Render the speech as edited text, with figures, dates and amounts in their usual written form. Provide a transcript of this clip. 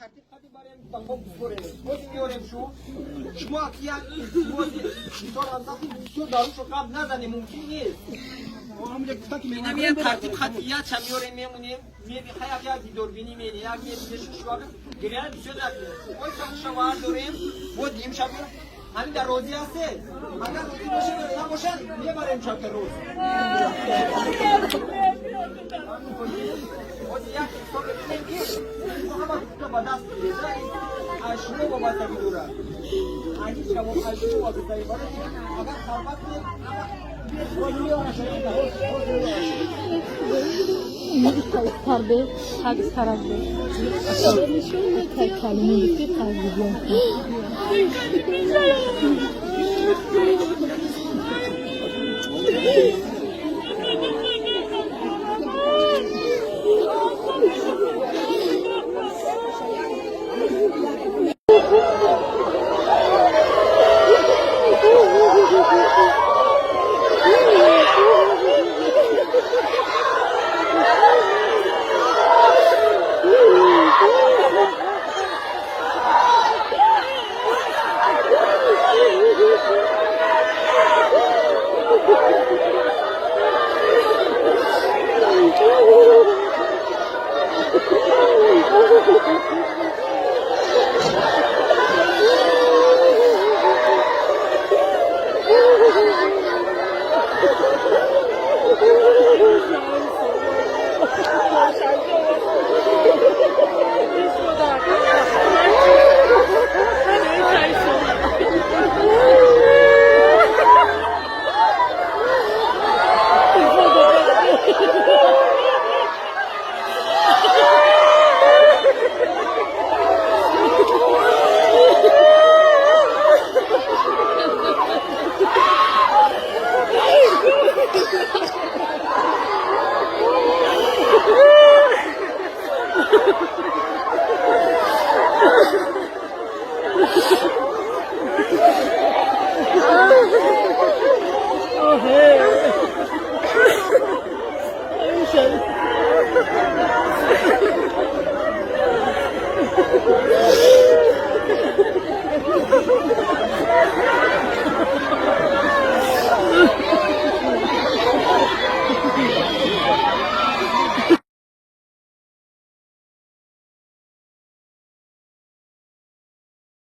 Тартиб қади барем ба хок биспорем. Бози меорем шу. Шумо як илтимози бисёр андахи бисёр дарушо гап назанем, мумкин нест. Инам як тартиб хатият ша меорем, мемонем. Меби хаяк як дидорбинӣ мени, як мебинешу шуа гиряна бисёр накунем. Ой шавар дорем, бо дим шаб ҳамин дар розӣ ҳастед? Агар розӣ бошед, набошад, мебарем чака рӯз. Бози як ҳисоб мекунем, ки шумо ҳама ҳуқуқро ба даст мегиред. Аз шумо вобастагӣ дорад. Аз ҳеҷ камо аз шумо вобастагӣ. Барои агар тавба кунед, Тарбе, хак тарабе. Калиме ки тарбе.